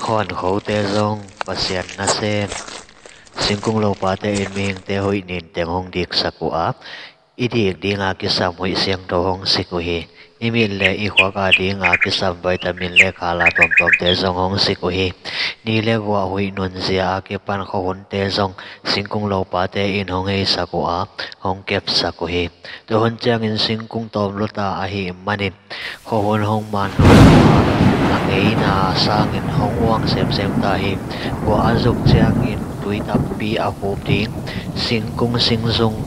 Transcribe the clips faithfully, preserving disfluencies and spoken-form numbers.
Huan khote zong Pasian nasem, singkung lopate in mihingte huih ninteng hong diksak uh a, i dik dinga kisam huih siangtho hong sik uh hi. I mit le i khuak a dinga kisam vitamin le khala tuamtuamte zong hong sik uh hi. Ni le guah huih nunzia a kipan khuahunte zong singkung lopate in hong heisak uh a, hong kepsak uh hi. Tua hun ciangin singkung tawm luta ahih manin khuahun hong man, a ngeina sangin hong uang semsem ta hi. Guah a zuk ciangin tui tampi a khup ding, singkung singzung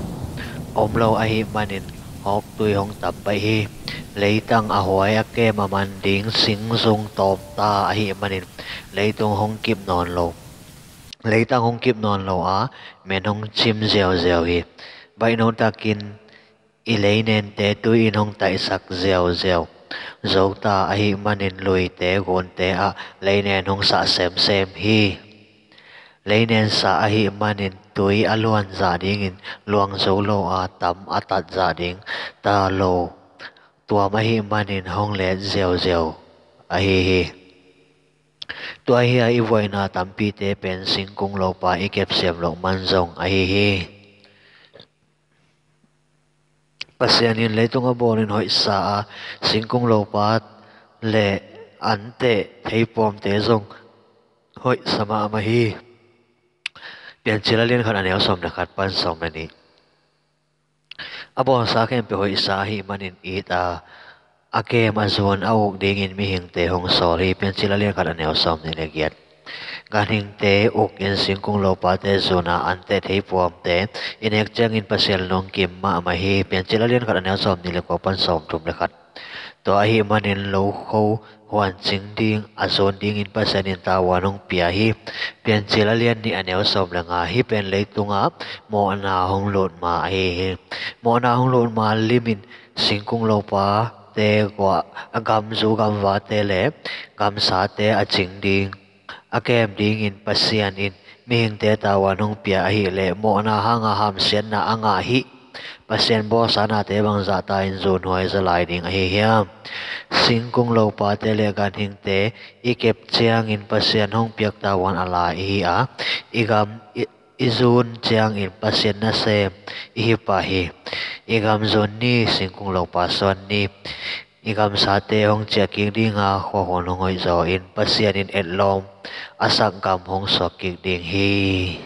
om lo ahih manin hawktui hong tam baih hi. Leitang a huai a kem a man ding singzung tawm ta ahih manin leitung hong kip nawn lo. Leitang hong kip nawn lo a, men hong cim ziauziau hi. Baihno takin i leinente tui in hong taihsak ziauziau zo ta ahih manin luite gunte ah leinen hong sah semsem hi. Leinen sah ahih manin tui a luan zah dingin luang zo lo a, tam a tat zah ding ta lo. Tuam ahih manin hong let ziauziau ahi hi. Tua hi a, i vuaina tampite pen singkung lopa i kepsiam loh man zong ahi hi. Pasian in leitung a bawlin hoihsa a, singkung lopa le anteh theipuamte zong hoihsa mahmah hi. Piancil a lian khat, a neu sawm le khat pan sawm le nih. A bawlsa khempeuh hoihsa ahih manin it a, a kem a zun a uk dingin mihingte hong sawl hi. Piancil a lian khat, a neu sawm nih le giat. Ganhingte uk in singkung lopate zun a, anteh theipuamte i nek ciangin Pasian lungkim mahmah hi. Piancil a lian khat, a neu sawm nih le kua pan sawm thum le khat. Tua ahih manin lokho huan cing ding a zun dingin Pasian in tavuan hong pia hi. Piancil a lian nih, a neu sawm le nga. Hih pen leitungah mawhna hong lut ma ahi hi. Mawhna hong lut ma limin singkung lopate, guah, a gamzu gamvate le gamsate a cing ding, a kem dingin Pasian in mihingte tavuan hong pia ahih leh mawhna hanga hamsiatna a ngah hih Pasian bawlsa nate bangzah ta in zunhuai zaw lai ding ahi hiam? Singkung lopate le ganhingte i kep ciangin Pasian hong piak tavuan a lai ihi a, i gam i, i zun ciangin Pasian nasem ihi pah hi. I gam zun ni, singkung lopa suan ni. I gamsate hong ciah kik dinga, khuahun hong hoih zaw in Pasian in etlawm a sak gam hong suak kik ding hi.